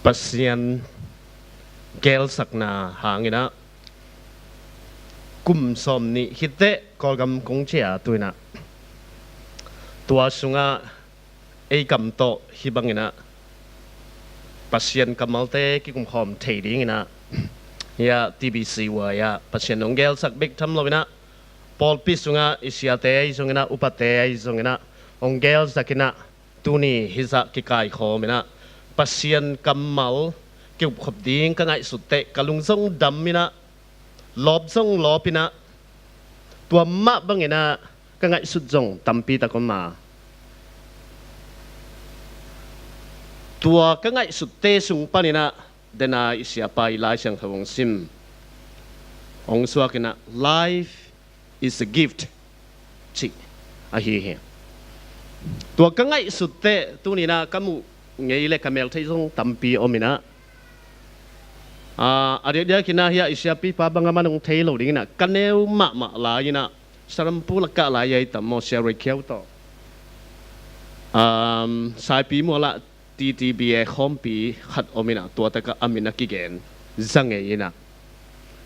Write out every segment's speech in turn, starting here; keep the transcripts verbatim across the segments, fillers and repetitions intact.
Pasian gelsakna hangin ah kum sawm nih khit teh Kawlgam kong ciah tu-in ah, tua sungah ei kam tawh hih bangin ah Pasian kammalte kikumkhawm thei dingin ah, hiah T B C Y ah Pasian hong gelsak bek tham loin ah, pawlpi sungah i siate ahi zongin ah, upate ahi zongin ah, hong gelsakin ah, tuni hizah kikaikhawmin ah Pasian kammal kiupkhop ding ka ngaihsut teh ka lung zong damin ah, lawp zong lawpin ah, tua mah bangin ah ka ngaihsut zong tampi tak om a, tua ka ngaihsutte sung panin ah, dena i siapa i Lai Siangtho hong sim, hong suakin ah, "Life is a gift," cih ahi hi. Tua ka ngaihsut teh tuni-in ah ka muh ngei le ka melthei zong tampi omin ah, a diakdiakin ah hiah i siapipa bang a man hong thei lo dingin ah ka neu mahmah lai-in ah, Sarampu lakah lai ahi tam maw, Sia Roi Khiau tawh, um, Saipi mualah T T B A khawmpi khat omin ah, tua takah a min a kigen za ngei-in ah,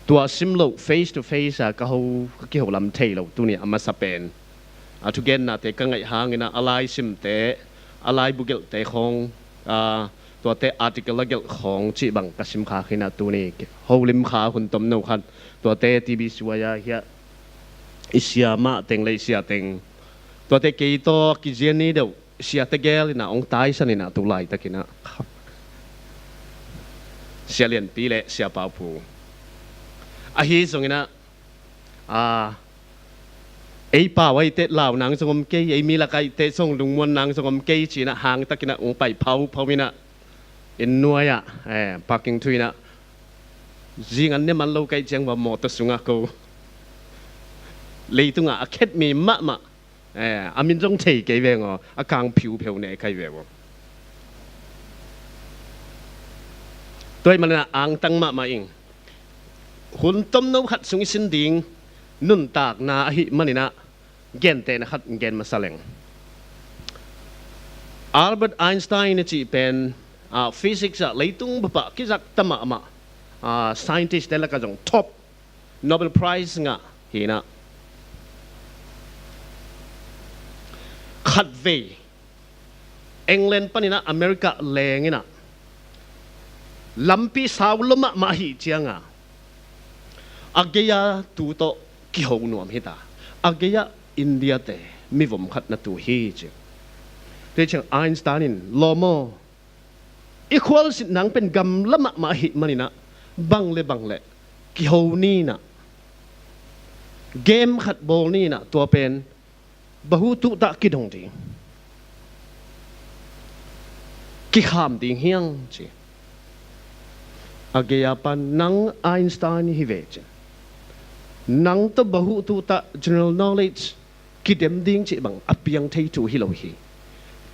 tua sim loh face to face a ka ho, ka kiho lam thei lo tuni a masa pen a thugennate ka ngaih hangin ah, a lai simte, a laibu gelhte khawng, a, tuate article a gelh khawng cih bang ka sim kha khin ah, tuni holim kha hun tomno khat, tuate T B C Y ah hiah i sia mah teng le i sia teng, tuate kei tawh kizia ni deuh siate gelin ah hong taisanin ah, tu laitakin ah Sia Lianpi le Sia Pau Phu. Ahi zongin ah, a, ei pau ahih teh lau nang zong om kei, ei mi lak ahih teh zong lungmuan nang zong om kei ci-in ah, hangtakin ah hong pai phauphau-in ah, inn nuai-ah, eh, parking thu-in ah, zingan ne man lo ka hih ciang va mawtaw sungah ko, leitungah a khetmi mahmah, eh, a min zong thei kei veng aw, a kang phiupheu ne ka hih veng aw. Tua ahih manin ah angtang mahmah ing. Hun tomno khat sung i sin ding nuntakna ahih manin ah, gentehna khat gen masa leng. Albert Einstein a cih pen, ah, physics ah leitung bup ah kizakta mahmah, ah, scientist te lakah zong top Nobel Prize ngah hi-in ah, khatvei England panin ah America leng-in ah, lampi sau lua mahmah ahih ciangin ah, a gei-a tu tawh kiho nuam hi ta. A gei-ah India-te mivom khat na tu hi ci. Tua ciang Einstein in, "Lawm aw, i khualzin nang pen gamla mahmah ahih manin ah, bang le bang le kiho ni-in ah, game khat bawl ni-in ah, tua pen bahu tuhtah kidong ding, kikham ding hi hang," ci. A gei-a pan, "Nang Einstein hi ve," ci. "Nang tawh bahu tuhtah general knowledge kidem ding cih bang a piang thei thu hi lo hi.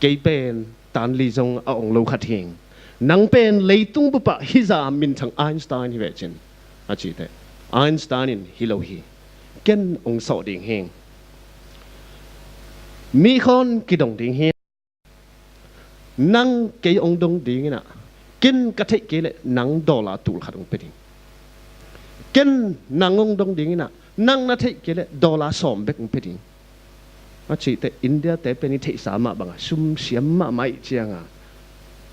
Kei pen tan li zong a ong lo khat hi ing. Nang pen leitung bup ah hizah minthang Einstein hi ve," ci-in a cih teh, Einstein in, "Hi lo hi. Ken ong sawh ding hi ing. Mi khawng kidong ding hi. Nang kei ong dong dingin ah, ken ka theih kei leh nang dollar tul khat ong pia ding. Ken nang ong dong dingin ah, nang na theih kei leh dollar sawm bek ong pia ding," a cih teh, India-te pen i theihsa mah bangin sum siam mahmah ahih ciangin,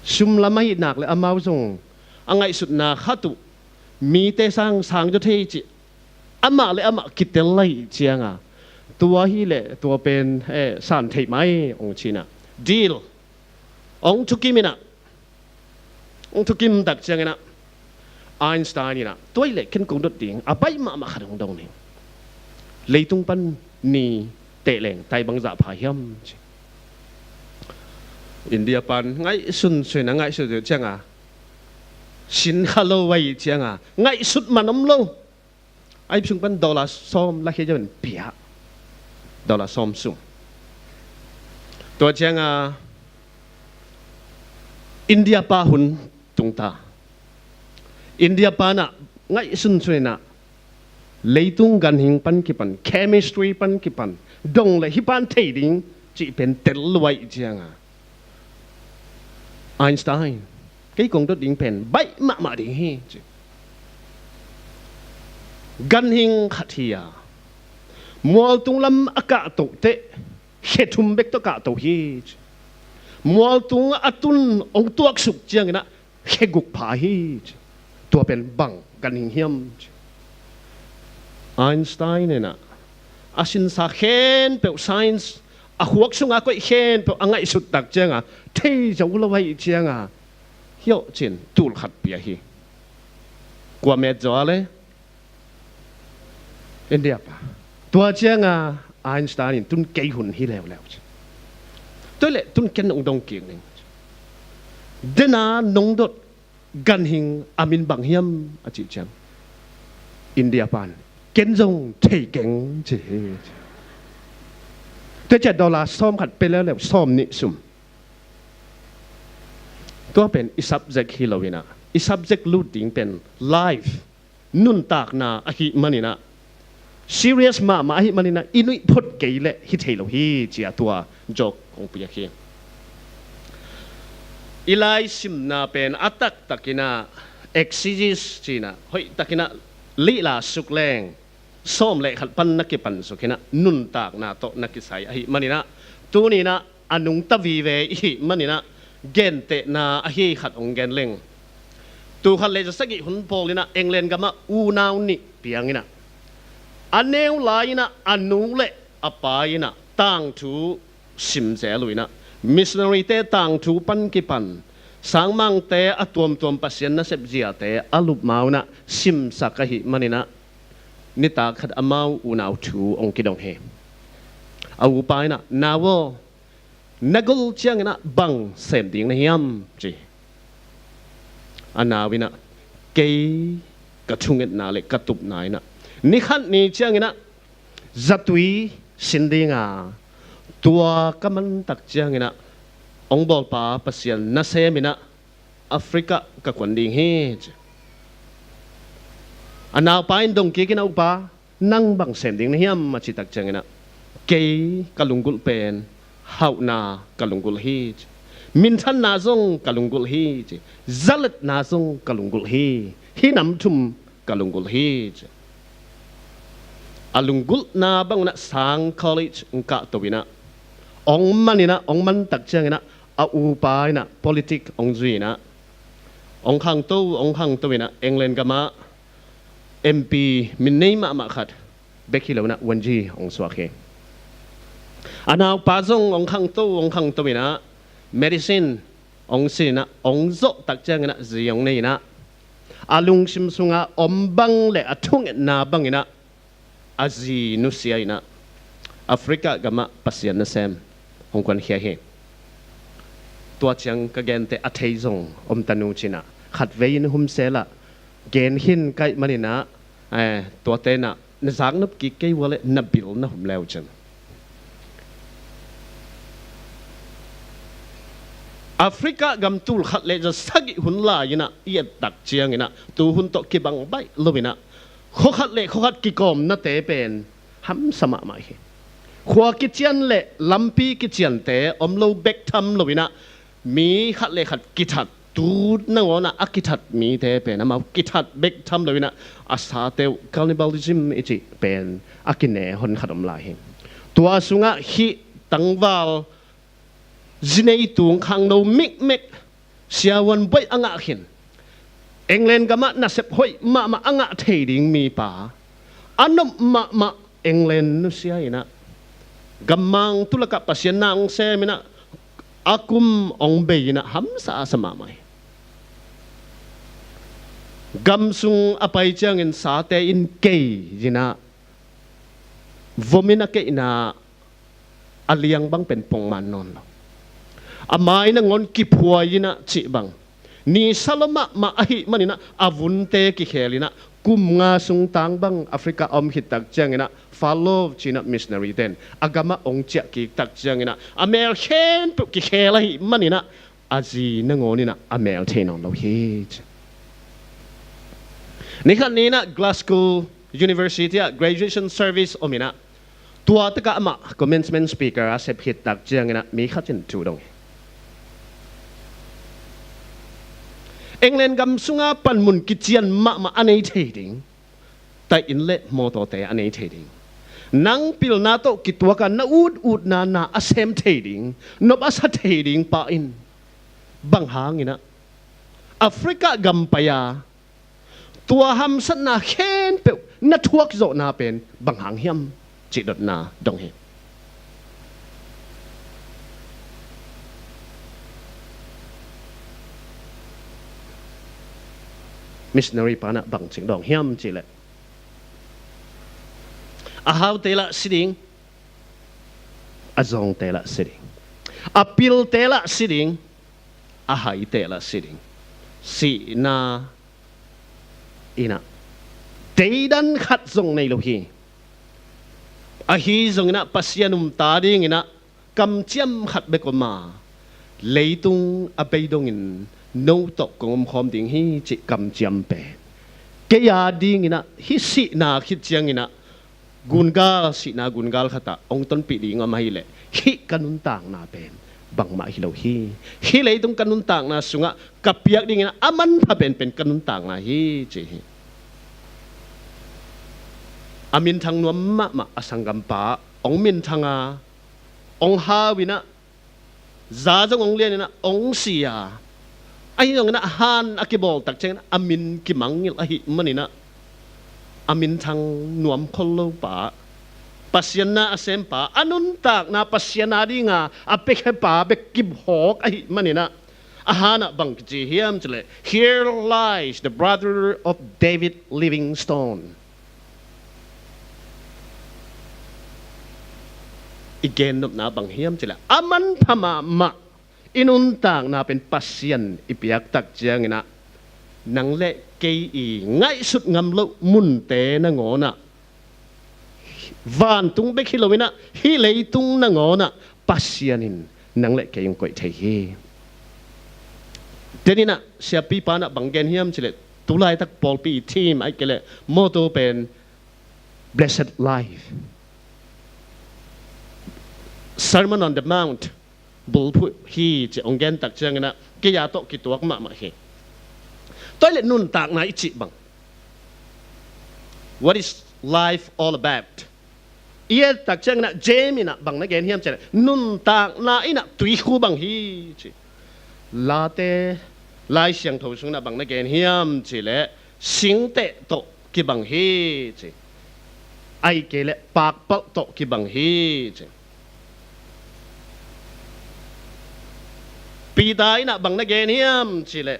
sum lam ahih nak leh amau zong a ngaihsutna khat uh, mite sang sang zaw thei cih amah le amah kitel ahih ciangin, tua hi leh tua pen, eh, san theih mai ong ci-in ah, deal ong thukim in ah, ong thukim tak ciangin ah, Einstein in ah, "Tua hi leh ken kong dot ding, a baih mahmah khat ong dong ning. Leitung pan ni teh leng tai bangzah pha hiam?" ci. India pan ngaihsunsun a, ngaihsunsun ciangin, sin kha lo ahih ciangin, ngaihsut man om lo. A ip sung pan dollar sawm lakhia ciangin pia. Dollar sawm sung. Tua ciangin India pa hun tung ta. India pa in ah ngaihsunsun in ah, leitung ganhing pan kipan, chemistry pan kipan, dong leh hih pan thei ding cih pen tel lua ahih ciangin, "Einstein, kei kong dot ding pen baih mahmah ding hi, ci. Ganhing khat hi a, mualtung lam a kahtoh teh khe thum bek tawh kahtoh hi, ci. Mualtung a tun hong tuaksuk ciangin ah khe guk pha hi, ci. Tua pen bang ganhing hiam, ci. Einstein in ah a sinsa khempeuh, science, a khuak sunga koih khempeuh a ngaihsut tak cianga thei zo lo ahih cianga, hiawh cin tul khat pia hi. Kua met zaw a le? India pa. Tua cianga Einstein in tun kei hun hi leuleu, ci. Tua leh tun ken nong dong kik ning. Dena nong dot ganhing a min bang hiam, a cih ciang, India pan ken zong thei keng, ci hi. Tua ciah dollar sawm khat pia leuleu, sawm nih sum. Tua pen i subject hi lo in ah, i subject lut ding pen life, nuntakna ahih manin ah, serious mahmah ahih manin ah, i nuih phot kei leh hi thei lo hi, ci a tua joke kong piak hi. I lai simna pen a taktakin ah exegesis ci-in ah hoih takin ah lihla suk leng, sawm le khat pan na kipan suk in ah nuntakna tawh na kisai ahih manin ah, tuni-in ah a nungta vive i hih manin ah gentehna ahi khat hong gen leng. Tul khat le za sagih hun pawl in ah England gamah unau nih piang in ah, a neu lai-in ah a nu le a pa in ah tangthu sim zel uh in ah, missionary-te tangthu pan kipan, sangmangte a tuamtuam Pasian nasep ziate a lupmau in ah simsak ahih manin ah, nitak khat amau unau thu hong kidong hi. A upa in ah, "Nau aw, na gol ciangin ah bang sem ding na hiam?" ci. A nau in ah, "Kei ka thungetna le ka tupna in ah, ni khat ni ciangin ah zatui sin ding a, tua ka man tak ciangin ah hong bawlpa Pasian nasem in ah Africa ka kuan ding hi," ci. A naupa in dong kik in ah, "Upa, nang bang sem ding na hiam?" a cih tak ciangin ah, "Kei ka lunggulh pen hauhna ka lunggulh hi," ci. "Minthanna zong ka lunggulh hi," ci. "Zaletna zong ka lunggulh hi. Hih nam thum ka lunggulh hi," ci. A lunggulhna bang un ah sang college hong kahto in ah, hong man in ah, hong man tak ciangin ah, a upa in ah politics hong zui in ah, hong khangto, hong khangto in ah England gamah M P min nei mahmah khat bek hi lo in ah, Wanji hong suak hi. A naupa zong hong khangto, hong khangto in ah medicine hong sin in ah, hong zawh tak ciangin ah zi hong nei in ah, a lungsim sunga om bang le a thungetna bangin ah a zi nusia in ah Africa gamah Pasian nasem hong kuankhia hi. Tua ciang ka gente a thei zong om ta nu, ci-in ah khatvei in hum sel ah gen khin ka hih manin ah, eh, tuate in ah na zaknop kik kei ua leh na bil na hum le uh cin. Africa gam tul khat le za sagih hun lai-in ah i et tak ciangin ah tu hun tawh kibang baih lo in ah khua khat le khua khat kikawmnate pen hamsa mahmah hi. Khua kician le lampi kiciante om lo bek tham lo in ah mi khat le khat kithat, tu nangawn ah a kithat mite pen amau kithat bek tham lo in ah a sate uh cannibalism i cih pen a kine hon khat om lai hi. Tua sungah hih tangval zinei tung khangno mikmek, siavuan boih a ngah khin, England gamah nasep hoih mahmah a ngah thei ding mipa, a nop mahmah England nusia in ah, gammang tulakah Pasian na hong sem in ah, a kum hong bei in ah hamsa a sa mahmah hi. Gam sung a pai ciangin sate in kei in ah, vom in a keihna a liang bang pen pongman nawn lo. A mai nangawn kiphuai in ah cih bang, nisa lua mahmah ahih manin ah a vunte kikhel in ah kum nga sung tang bang Africa a om khit tak ciangin ah Fallow ci-in ah missionary-ten a gamah hong ciah kik tak ciangin ah a mel khempeuh kikhel ahih manin ah a zi nangawn in ah a mel thei nawn lo hi, ci. Ni khat ni-in ah Glasgow University ah graduation service om in ah, tua takah amah commencement speaker a sep khit tak ciangin ah mi khat in thu dong hi. England gam sunga panmun kician mahmah a nei thei ding, tai inn le mawtawte a nei thei ding, nang pilna tawh kituaka na ututna na a sem thei ding, nop a sa thei ding pa in bang hanginah Africa gam pai-a tua hamsatna khempeuh na thuak zawhna pen bang hang hiam cih dotna dong hi. Missionary panah bang cing dong hiam cihleh, a haute lah si ding, a zawngte lah si ding, a pilte lah si ding, a haite lah si ding. Sihna inah deidan khat zong nei lo hi. Ahi zonginah Pasian um ta dinginah kamciam khat bek om a, leitung a bei dongin no tawh kong omkhawm ding hi cih kamciam pen kei a dinginah hih sihna khit cianginah gungal, sihna gungal khatah hong tonpih ding om ahileh, hih ka nuntakna pen bangmah hi lo hi. Hih leitung ka nuntakna sungah ka piak dingin a manpha penpen ka nuntakna hi, ci hi. A minthang nuam mahmah a sanggampa hong minthang a, hong hau inah, za zong hong lian inah, hong si a, ahi zonginah han a kibawl tak ciangin a min kimangngilh ahih maninah a minthang nuam khol lopa, Pasian na a sempa, a nuntakna Pasian a dinga a piakhia pa bek kip hawk ahih maninah a hanah bang kici hiam cileh, "Here lies the brother of David Livingstone." I gennopna bang hiam cileh, a manpha mahmah i nuntakna pen Pasian i piak tak cianginah nang le kei i ngaihsut ngam loh munte nangawnah, vantung bek hi loinah hih leitung nangawnah Pasian in nang le kei hong koih thei hi. Teninah siapipa nah bang gen hiam cileh, tulaitak pawlpi i thim ahih kei leh mawtaw pen Blessed Life, Sermon on the Mount bulphuh hi ci hong gen tak cianginah kei a tawh kituak mahmah hi. Tua hileh nuntakna i cih bang, what is life all about? I et tak cianginah James inah bang na gen hiam cileh, nuntakna inah tuikhu bang hi, ci. Late Lai Siangtho sunginah bang na gen hiam cileh, singteh tawh kibang hi, ci. Ahih kei leh pakpalh tawh kibang hi, ci. Peter inah bang na gen hiam cileh,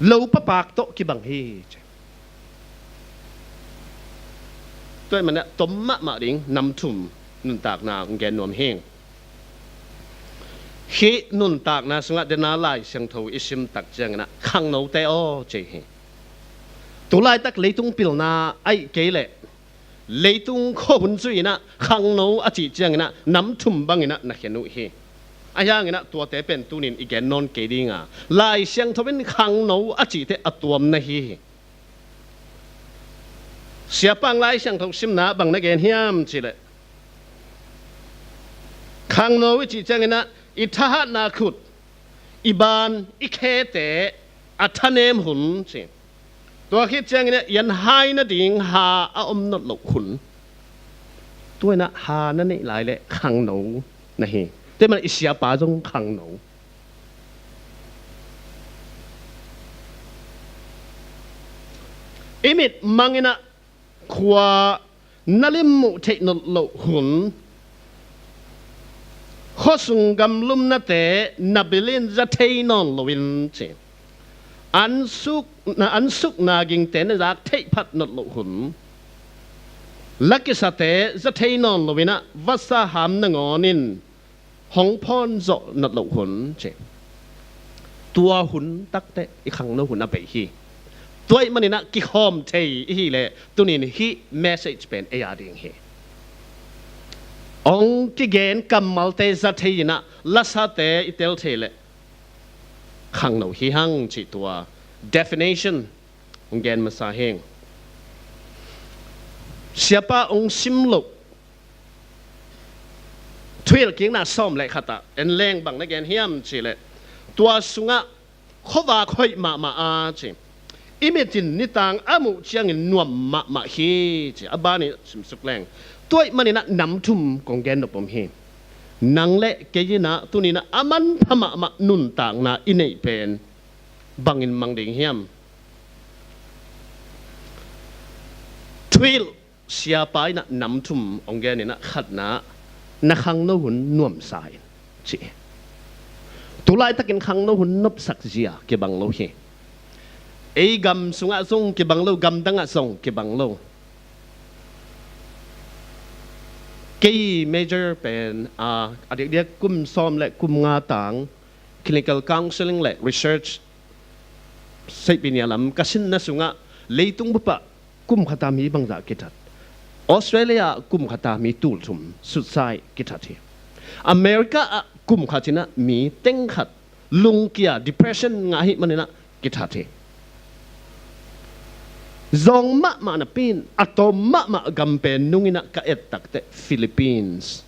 lopa pak tawh kibang hi, ci. Tua ahih maninah tom mahmah ding nam thum nuntakna hong gen nuam hi. Hih nuntakna sungah dena Lai Siangtho i sim tak cianginah khangnote aw ci hi. Tulaitak leitung pilna ahih kei leh leitung khuahun zuihinah khangno a cih cianginah nam thum banginah na khen uh hi. Ahi hanginah tuate pen tunin i gen nawn kei dinga, Lai Siangtho in khangno a cihte a tuam na hi hi. Siapa in Lai Siangtho simna bang na gen hiam cileh, khangno i cih cianginah i thahatna khut, i ban, i khete a thanem hun, ci. Tua khit cianginah i an hai nading ha a om nawn loh hun. Tua inah ha na neih lai leh khangno na hi. Tua ahih maninah i siapa zong khangno. I mit manginah khua na limmuh theih nawn loh hun, khuasung gamlumnate na bil in za thei nawn loin, ci. An suk, na, an sukna gingte na zak theih phat nawn loh hun, lakisate za thei nawn loinah vasa ham nangawn in hong phawn zawh nawn loh hun, ci. Tua hun takteh i khangno hun a bei hi. Tua ahih maninah kikhawm thei i hih leh tunin hih message pen ei a ding hi. Hong kigen kammalte za thei inah lasate i tel thei leh khangno hi hang cih tua definition hong gen masa hing. Siapa hong sim loh Thuhilhkikna sawm le khatah en leng bang na gen hiam cihleh, Tua sungah khuavak hoih mahmah a ci. I mit in nitang a muh ciangin nuam mahmah hi ci. A banin simsuk leng. Tua ahih maninah nam thum kong gen nop om hi. Nang le kei inah tuninah a manpha mahmah nuntakna i neih pen bangin mang ding hiam? Thuhilh siapa inah nam thum hong geninah khatna, na khangno hun nuamsa in ci. Tulaitakin khangno hun nopsak zia kibang lo hi. Ei gam sungah zong kibang lo, gamdangah zong kibang lo. Kei major pen a, a diakdiak kum sawm le kum nga tang clinical counseling le research seihpi nia lam ka sinna sungah leitung bupah kum khata mi bangzah kithat. Australia kum khata mi tulthum sutsaih kithat hi. America ah kum khat inah mi tengkhat lungkia, depression ngah ahih maninah kithat hi. Zawng mahmah napi in a tawm mahmah gam pen nunginah ka et takteh Philippines.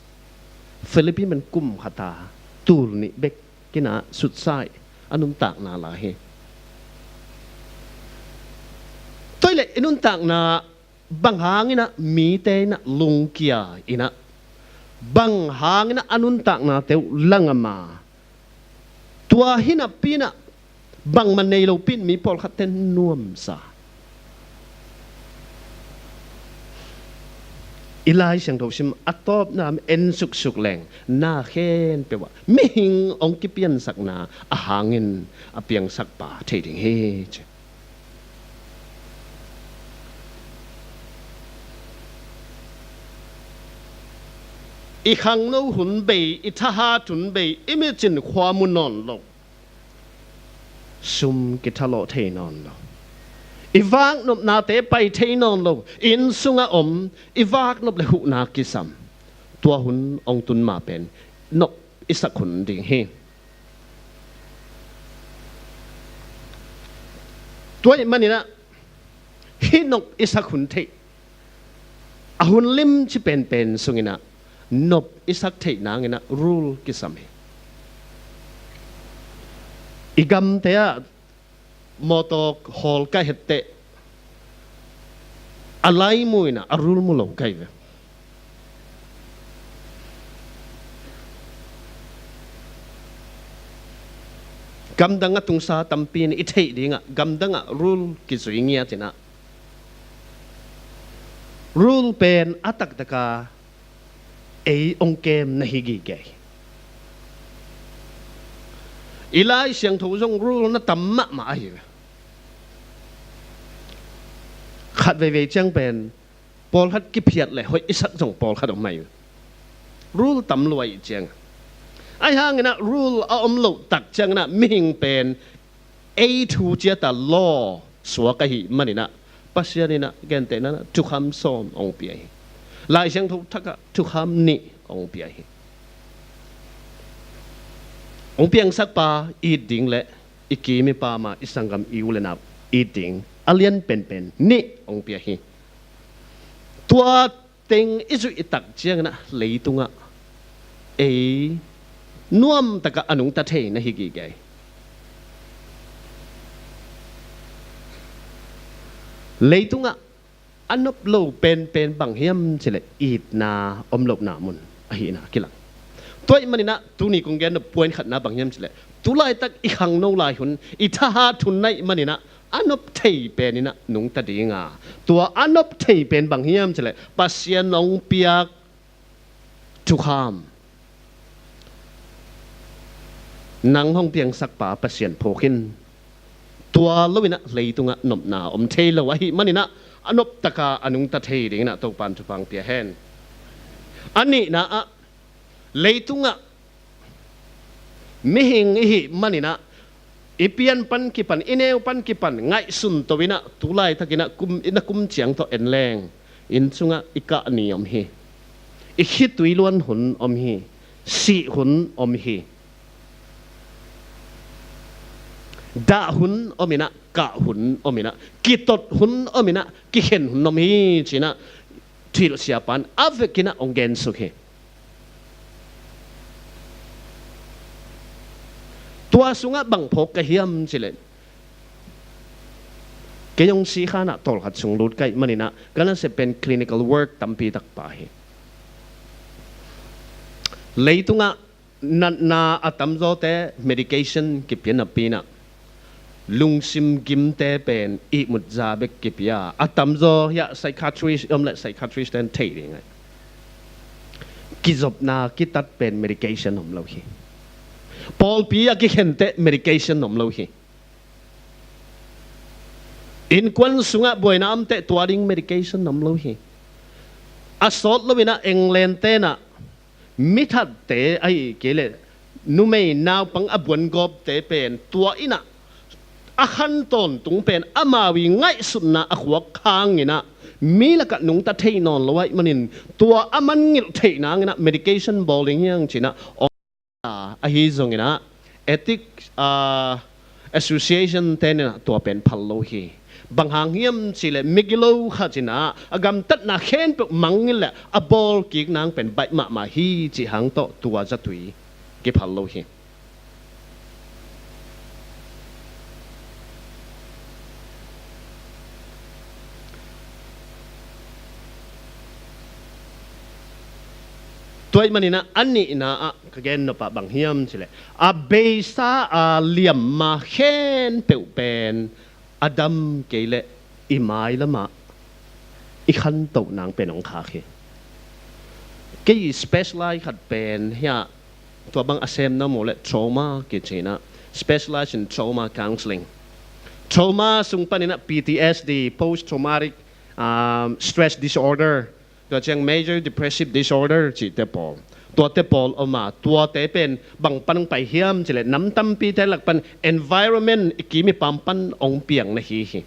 Philippines pen kum khata tul nih bek kinah sutsaih a nuntakna lai hi. Tua hileh i nuntakna bang hanginah mite inah lungkia inah, bang hanginah a nuntaknate uh langam a, tua hi napi inah bangmah nei lopi in mi pawlkhatte nuamsa. I Lai Siangtho sim a tawpna en suksuk leng na khempeuh ah mihing hong kipiansakna a hangin a piangsakpa thei ding hi ci. I khangno hun bei, i thahat hun bei, i mit in khua mu nawn lo, sum kithalawh thei nawn lo, i vaknopnate pai thei nawn lo, inn sungah om, i vaknop le huhna kisam. Tua hun hong tun ma pen nop i sak hun ding hi. Tua ahih maninah hih nop i sak hun theih a hun limci penpen sunginah nop i sak theih nanginah rule kisam hi. I gamte ah mawtaw hawl ka hih teh a lai mu inah a rule mu lo ka hi ve. Gamdang a tungsa tampi in i theih dingah gamdangah rule kizui ngiat inah rule pen a taktaka ei hong kem na hi gige hi. I Lai Siangtho zong rule na tam mahmah ahi ve. Khat veivei ciang pen pawlkhat kiphiat le hoih i sak zong pawlkhat om mai ve. Rule tam lua ih ciang, ahi hanginah rule a om loh tak cianginah mihing pen ei thu ciata law suak ahih maninah Pasian inah gentehna thukham sawm hong pia hi. Lai Siangtho thakah thukham nih hong pia hi. Hong piangsakpa it ding le i kim i pam a i sanggam i u le nau it ding a lian penpen nih hong pia hi. Tua teng i zuih i tak cianginah leitungah ei nuamtakah a nungta thei na hi gige hi. Leitungah a nop lo penpen bang hiam cileh itna om lohna mun ahihna kilang. Tua ahih maninah tuni kong gen nop point khatna bang hiam cileh tulaitak i khangno lai hun, i thahat hun na hih maninah a nop thei peninah nungta dinga, tua a nop thei pen bang hiam cileh Pasian hong piak thukham. Nang hong piangsakpa Pasian phawk in. Tua loinah leitungah nopna om thei lo ahih maninah a noptaka a nungta thei dinginah Topan thupha hong pia hen. A nihna ah leitungah mihing i hih maninah i pian pan kipan, i neu pan kipan ngaihsun to inah tulaitakinah kum, i na kum ciang tawh en leng inn sungah i kah ni om hi. I khitui luan hun om hi. Sih hun om hi. Dah hun om inah, kah hun om inah, kitot hun om inah, kikhen hun om hi cinah thuhilh siapan a vekinah hong gensuk hi. Tua sungah bang phawk ka hiam cileh, kei hong si khanah tawlkhat sung lut ka hih maninah ka nasep pen clinical work tampi tak pha hi. Leitungah natna a tamzawte medication kipia napi inah lungsim gimte pen ihmut za bek kipia, a tamzaw hiah psychiatrist om leh psychiatrist ten thei ding ahi. Kizopna kitat pen medication om lo hi. Pawlpi a kikhenteh medication om lo hi. Innkuan sungah buaina omteh tua ding medication om lo hi. A sawt loinah England tenah mithatte ahi kei leh numei naupang a buangawpte pen tua innah a khan tawntung pen amau i ngaihsutna a khuak hanginah mi lakah nungta thei nawn lo ahih manin tua a man ngilh theih nanginah medication bawl ding hiang cinah ahi zonginah ethics, ah, association teninah tua pen phal lo hi. Bang hang hiam cileh migilo khat inah a gamtatna khempeuh mangngilh leh a bawl kik nang pen baih mahmah hi cih hang tawh tua zatui kiphal lo hi. Tua ahih maninah a nihna ah ka gen nopah bang hiam cileh a beisa a liamma khempeuh pen a dam kei leh i mailamah i khantoh nang pen hong khak hi. Kei i specialize khat pen hiah tua bang a sem na mu leh trauma kicinah specialize in trauma counseling. Trauma sung paninah P T S D, post traumatic, um, stress disorder, tua ciang major depressive disorder cihte pawl, tuate pawl om a, tuate pen bang pan hong pai hiam cileh nam tampite lak pan environment i kim i pam pan hong piang na hi hi.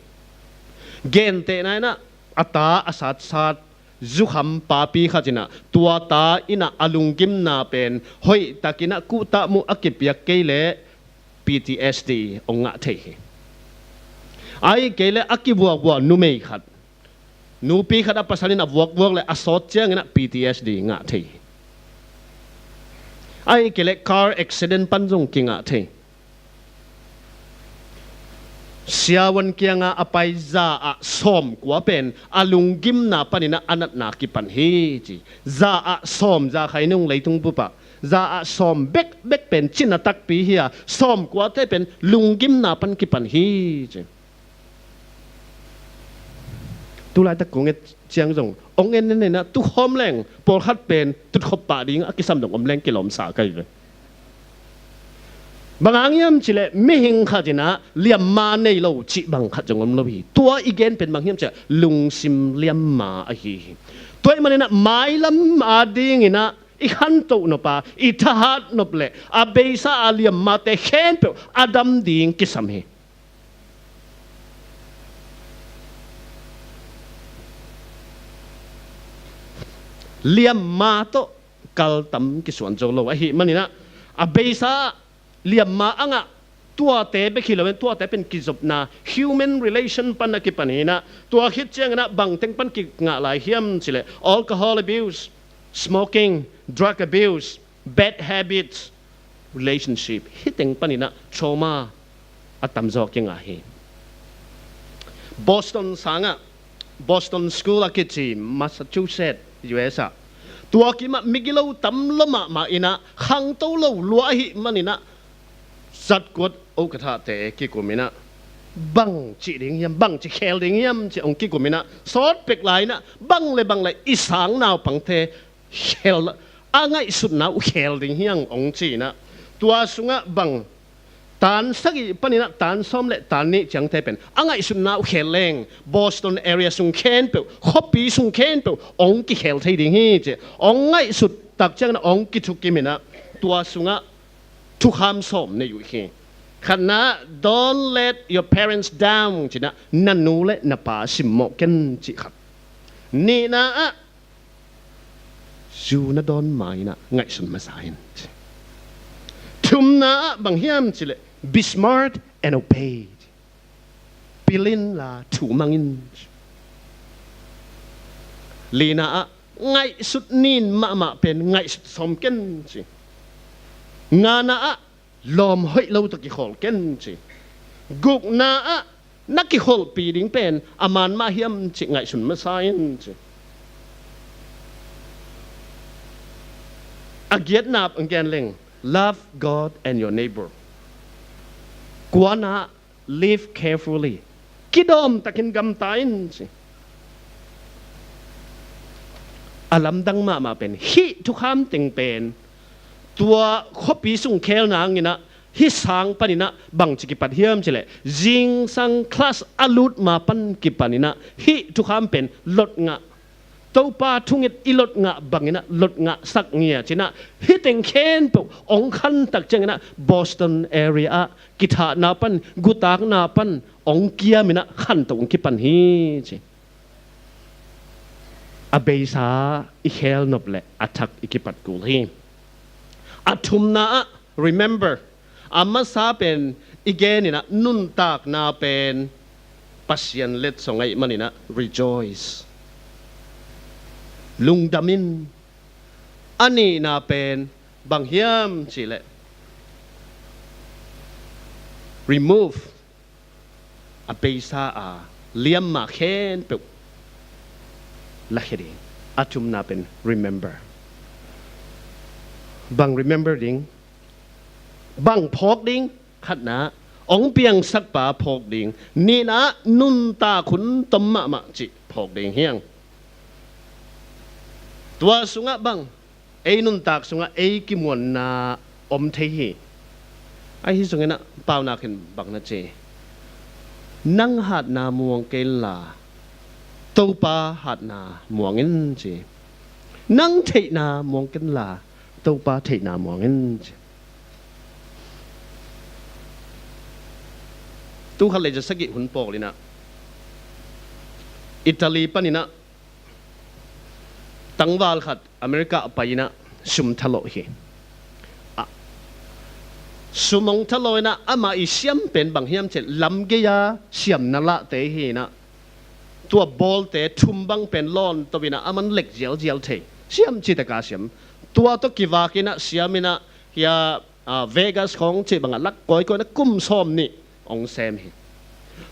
Gentehna inah a ta a satsat zukham papi khat inah tua ta innah a lunggimna pen hoihtakinah kuhtah muh a kipiak kei leh P T S D hong ngah thei hi. Ahih kei leh a kivuakvuak numei khat, nupi khat a pasal in a vuakvuak leh a sawt cianginah P T S D ngah thei hi. Ahih kei leh car accident pan zong kingah thei. Siavuan kiangah a pai za ah sawmkua pen a lunggimna paninah a natna kipan hi ci. Za ah sawm, za khainung leitung bupah za ah sawm bekbek pen cina takpi hi a, sawmkuate pen lunggimna pan kipan hi ci. Tulaitak kong et ciang zong hong en en inah tukhawm leng pawlkhat pen tutkhop pah ding a kisam dong om leng kilawmsa ka hi ve. Bang hang hiam cileh mihing khat inah liamma nei lo cih bang khat zong om lo hi. Tua i gen pen bang hiam cileh lungsim liamma ahi hi. Tua ahih maninah mailam a dinginah i khantoh nop a, i thahat nop leh a beisa a liammate khempeuh a dam ding kisam hi. Liamma tawh kaltam kisuan zo lo ahih maninah a beisa liamma a ngah tuate bek hi loin tuate pen kizopna human relation pan a kipan hinah, tua khit cianginah bangteng pan kingah lai hiam cileh alcohol abuse, smoking, drug abuse, bad habits, relationship, hih teng paninah trauma a tamzaw kingah hi. Boston sangah, Boston School a kici Massachusetts, U S ah, tua kimah migilo tam lua mahmah inah khangto lo lua ahih maninah zatkuat oh ka thahte kikum inah bang cih ding hiam, bang ci khel ding hiam ci hong kikum inah sawt pek lai inah bang le bang le i sang naupangte khel, a ngaihsutna uh khel ding hiang hong ci inah tua sungah bang tan sagih paninah tan sawm le tan nih ciangte pen a ngaihsutna uh khel leng Boston area sung khempeuh, khuapi sung khempeuh hong kikhel thei ding hi ci. Hong ngaihsut tak cianginah hong kithukim inah tua sungah thukham sawm nei uh hi. Khatna ah, "Don't let your parents down," cinah na nu le na pa simmawh ken cih khat. Nihna ah, "Zu na dawn ma inah ngaihsun masa in." Thumna ah bang hiam cileh, "Be smart and obey." Pil inla thu mang in. Lina ah, "Ngaihsut nin mahmah pen ngaihsut sawm ken," ci. Ngana ah, Lawm hoih lo tawh kikholh ken ci. Gukna ah na kikholhpih ding pen a man mah hiam cih ngaihsun masa in ci. A giatna ah gen leng, love God and your neighbor. Kuana, live carefully. Kidawm takin gamta in ci. A lamdang mahmah pen hih thukham teng pen tua khuapi sung khelna hangin ah, hih sang panin ah bangci kipat hiam cih leh, zingsang class a lut ma pan kipanin ah hih thukham pen lot ngah, Topa thunget i lot ngah bangin ah lot ngahsak ngia ci-in ah, hih teng khempeuh hong khantak ciangin ah Boston area ah kithahna pan, gutakna pan hong kiamin ah khantoh hong kipan hi ci. A beisa i khelnop leh a thak i kipat kul hi. A thumna ah, remember. A masa pen i genin ah nuntakna pen Pasian letsong ahih manin ah rejoice, lungdam in. A nihna pen bang hiam cih leh, remove. A beisa a liamma khempeuh lakhia ding. A thumna pen remember. Bang remember ding? Bang phawk ding? Khatna, hong piangsakpa phawk ding. Nihna, nuntak hun tom mahmah cih phawk ding hi hang. Tua sungah bang, ei nuntak sungah ei kimuanna om thei hi. Ahi zongin ah Paunak in bang na ci? Nang hatna muang kei inla, Topa hatna muang in ci. Nang theihna muang kei inla, Topa theihna muang in ci. Tul khat le za sagih hun pawl in ah Italy panin ah tangval khat America a pai in ah sum thalawh hi. A, sum hong thalawh in ah amah i siam pen bang hiam cih leh, lamgei-a siamna lahte hi in ah, tua bawlte thum bang pen lawnto in ah aman lek zialzial thei. Siam cih taka siam. Tua tawh kivak in ah siam in ah, hia, a, Vegas khawng cih bangah lak kawikawi in ah kum sawm nih hong sem hi.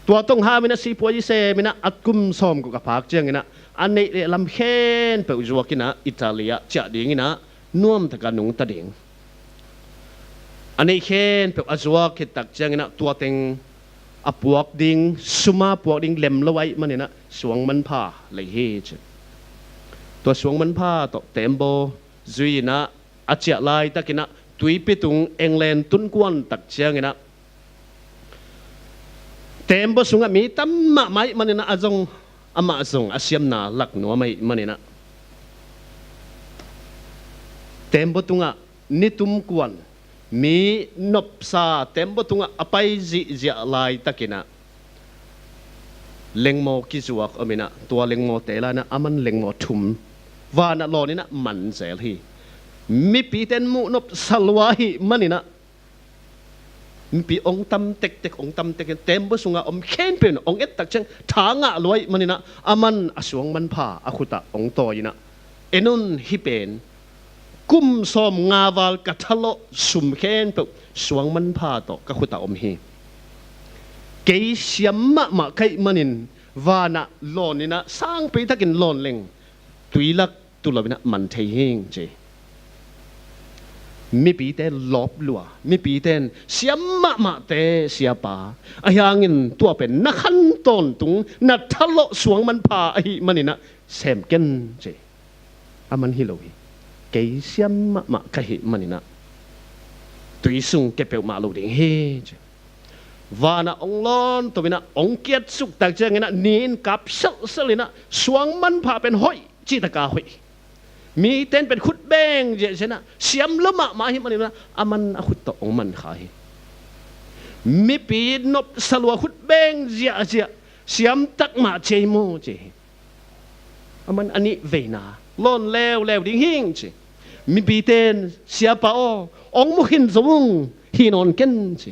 Tua tawh hong ham in ah sipuazi sem in ah a kum sawm guk a phak ciangin ah a neih le a lam khempeuh zuak in ah Italy ah ciah ding in ah nuamtaka nungta ding. A neih khempeuh a zuak khit tak ciangin ah tua teng a puak ding, sum a puak ding lem lo ahih manin ah suang manpha lei hi ci. Tua suang manpha tawh tembaw zui in ah a ciah laitakin ah tuipi tung England tun kuan tak ciangin ah tembaw sungah mi tam mahmah ahih manin ah a zong, amah zong a siamna lak nuam ahih manin ah tembaw tungah nitum kuan mi nopsa tembaw tungah a pai zihziah laitakin ah lengmaw kizuak om in ah, tua lengmawte lai in ah aman lengmaw thum vanah lawn in ah man zel hi. Mipite in muh nopsa lua ahih manin ah mipi hong tam tektek, hong tam tektek, tembaw sungah om khempeuh in hong et tak ciang tha ngah lua ahih manin ah aman a suang manpha a khutah hong tawi in ah, en un, hih pen kum sawm nga val ka thalawh sum khempeuh suang manpha tawh ka khutah om hi. Kei siam mahmah ka hih manin vanah lawn in ah sangpi takin lawn leng tuilak tu lo in ah man thei hing ci. Mipite lawp lua, mipite in siam mahmahte siapa, ahi hangin tua pen na khan tawntung, na thalawh suang manpha ahih manin ah sem ken ci. Aman hi lo hi. Kei siam mahmah ka hih manin ah tui sung ke peuhmah lo ding hi ci. Vanah hong lawnto in ah hong kiatsuk tak ciangin ah ni in kap selhselh in ah suang manpha pen hoih cih taka hoih. Mite in pen khut beng ziahziah in ah siam lo mahmah ahih manin ah aman a khut tawh hong man kha hi. Mipi nopsa lua khut beng ziahziah siam tak mah ci ei maw ci hi. Aman a nih veina lawn leuleu ding hing ci. Mipite in siapa aw, hong mu khin zo ung, hi nawn ken ci.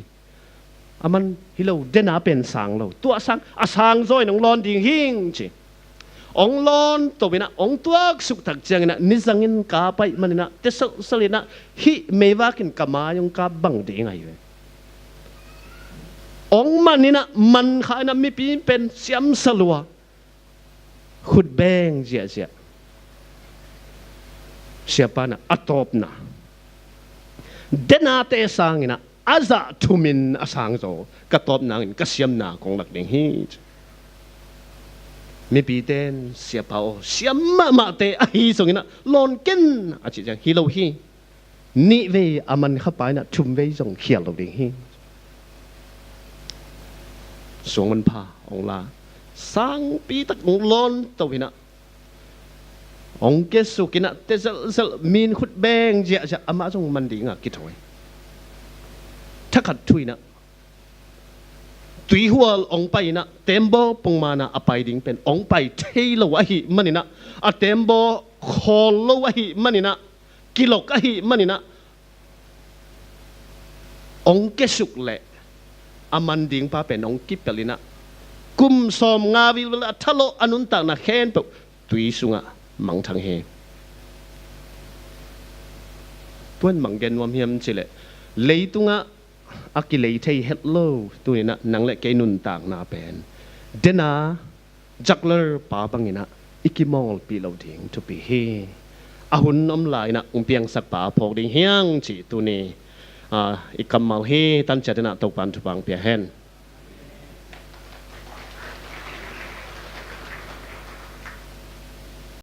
Aman hi lo, dena pen sang lo, tua sang a sang zaw in hong lawn ding hing ci. Ong lawn to inah, ong tuaksuk tak cianginah, nizangin kap ahih maninah, teselselinah, hih meivak in ka mai ong kap bang ding ahi ve. Ong maninah, man kha inah, mipi pen siamsa lua. Khut beng ziahziah. Siapa inah, a tawpna. Denate sanginah, a zah thumin a sang zaw. Ka tawpna in, ka siamna kong lak ding hi. Mipite in, siapa aw, siam mahmahte ahi zonginah, lawn ken a cih ciang hi lo hi. Nih vei a man khapa inah, thum vei zong khial lo ding hi. Suang manpha ong la, sangpi tak ong lawn to inah, ong kiasuk inah, teselsel, min khut beng ziahziah, amah zong man dingah kithawi. Thakhat thu inah, tuihual ong pai inah, tembaw pongmanah a pai ding pen ong pai thei lo ahih maninah, a tembaw khawl lo ahih maninah, kilok ahih maninah, ong kiasuk leh a man dingpa pen ong kipelh inah, kum sawmnga vilvel a thalawh a nuntakna khempeuh tui sungah mangthang hi. Tua in bang gen nuam hiam cih leh, leitungah a kilei thei het lo, tuninah nang le kei nuntakna pen dena, juggler pa banginah i kimawlpih lo ding thupi hi. A hun om lai inah ong piangsak pa a phawk ding hi hang cih tuni, ah, i kammal hi. Tanciat inah Topa'n thupha ong pia hen.